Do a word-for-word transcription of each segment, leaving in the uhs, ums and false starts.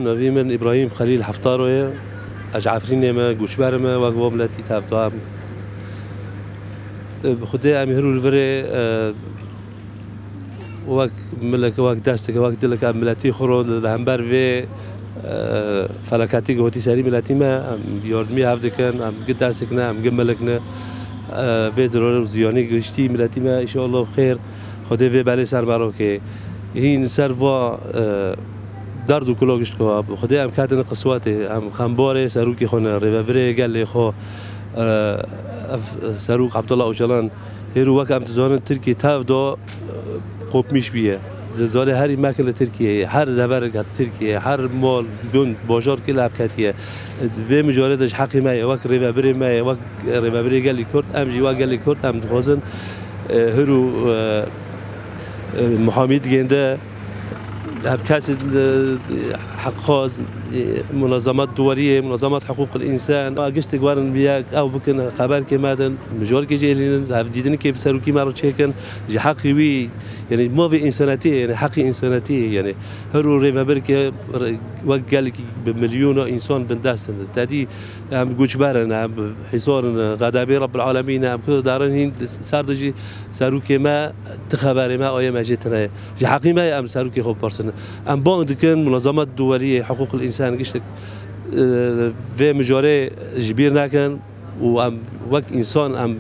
Navî min Îbrahîm Xelîl Heftaro ye. Ez ji Efrînê me, goçber me, wek van miletî tevtoa em. Bi Xwedê em hir û li virê, e, wek mileke, wek desteke, wek dileke em miletî xwe ro li hember vê, e, felaketî ku hotî serî miletî me, em yardimî hev dikin, em gi destêk ne, em gi milik ne. E, vê zirarê û ziyanî gihiştî miletî me, înşallah bi xêr. Xwedê vê belê ser me rokê. Hîn ser va, e, derd û kula gişt ku, bi Xwedê em ketine qiswetê, em xembarê serokê xwe ne, rêvebirê gelê xwe, e, ev serok Abdullah Ocalan, hêro wek em dizanin Tirkiye tev da, e, qopmîş bûye. Zilzalê herî mekin li Tirkiyeyê, her deverek hat Tirkiye, her mal, gund, bajar kê li hev ketiye. Di vê mijarê de ji heqê me ye, wek rêvebirê me ye, wek rêvebirê gelê Kurd, em jî wek gelê Kurd em dixwazin, e, hir û, e, e, muhamî digên de, her kesê, e, heqxwaz, e, munazemat duwariyê, munazemat hiqûqil însan, a giştik werin bi yek, ew bikin, xeberkê me din, mijarkê jî êlînin, hevdîtinikê bi serokî me re çêkin, ji heqê wî, yanî mavê însanetiyê, yanî heqê însanetiyê, yanî her û rêvebirkê re-, wek gelekî bi milyona însan bin dest in. Tedî em goçber in, em hîsar in, xedebê Rebbil Alemîn e, em ku darin hîn ser de jî serokê me, ti xeberê me, ayê me jê tune ye. Ji heqî me ye em serokê xwe bipirsin. Em bang dikin, munazemat duwariyê, hiqûqil însan giştik, e, vê mijarê ji bîr nekin û em wek însan em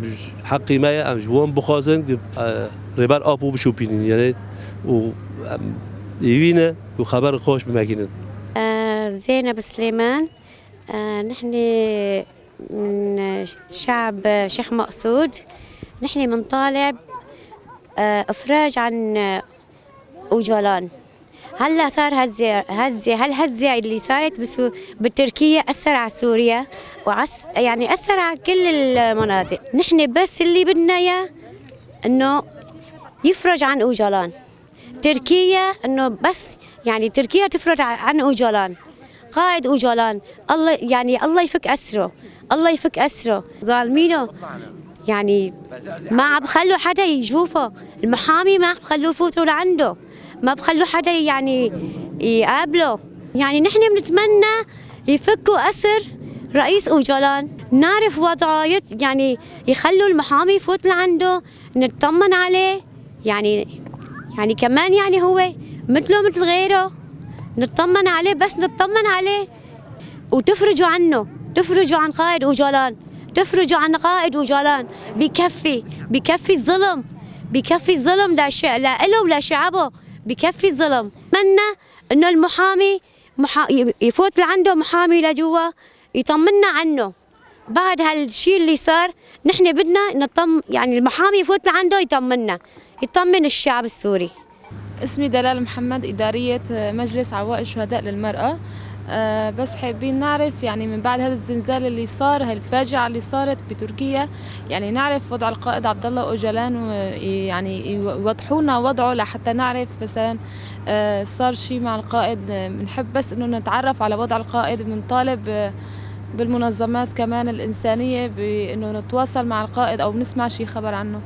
heqî me ye, em ji wan bixwazin, e, Rêber Apo bişopînin, yanî û em êwî ne ku xeber xweş bimegînin. Zeynep Silêman, e, nihnê من شعب شيخ مقصود. نحن بنطالب، آه، إفراج عن أوجلان. هلا صار هزة، هزة، هالهزة اللي صارت بسو-، بتركيا أثر على سوريا وعس-، يعني أثر على كل المناطق. نحن بس اللي بدنا إياه إنه يفرج عن أوجلان. تركيا إنه بس، يعني، تركيا تفرج ع-، عن أوجلان. قائد أوجلان، الله، يعني، الله يفك أسره. الله يفك أسره. ظالمينه. يعني، ما عم بخلوا حدا يشوفه. المحامي ما عم بخلوه يفوتوا لعنده. ما بخلوا حدا، يعني، يقابله. يعني، نحن بنتمنى يفكوا أسر رئيس أوجلان. نعرف وضعه، يت-، يعني، يخلوا المحامي يفوت لعنده، نطمن عليه. يعني، يعني كمان، يعني، هو متلو متل غيره، نطمن عليه، بس نطمن عليه. وتفرجوا عنه، تفرجوا عن قائد أوجلان، تفرجوا عن قائد أوجلان. بكفي، بكفي الظلم، بكفي الظلم لش-، لإله ولشعبه، بكفي الظلم. أتمنى إنه المحامي محا-، يفوت لعنده محامي لجوا يطمنا عنه. بعد هالشي اللي صار، نحن بدنا نطم-، يعني، المحامي يفوت لعنده يطمنا، يطمن الشعب السوري. اسمي دلال محمد، إدارية مجلس عوائل شهداء للمرأة. آه، بس حابين نعرف، يعني، من بعد هذا الزلزال اللي صار، هالفاجعة اللي صارت بتركيا، يعني، نعرف وضع القائد عبد الله أوجلان و-، يعني، يو-، يوضحونا وضعه لحتى نعرف، مثلًا، آه، صار شي مع القائد، آه، بنحب بس إنه نتعرف على وضع القائد، بنطالب، آه، بالمنظمات كمان الإنسانية بإنه نتواصل مع القائد أو نسمع شي خبر عنه.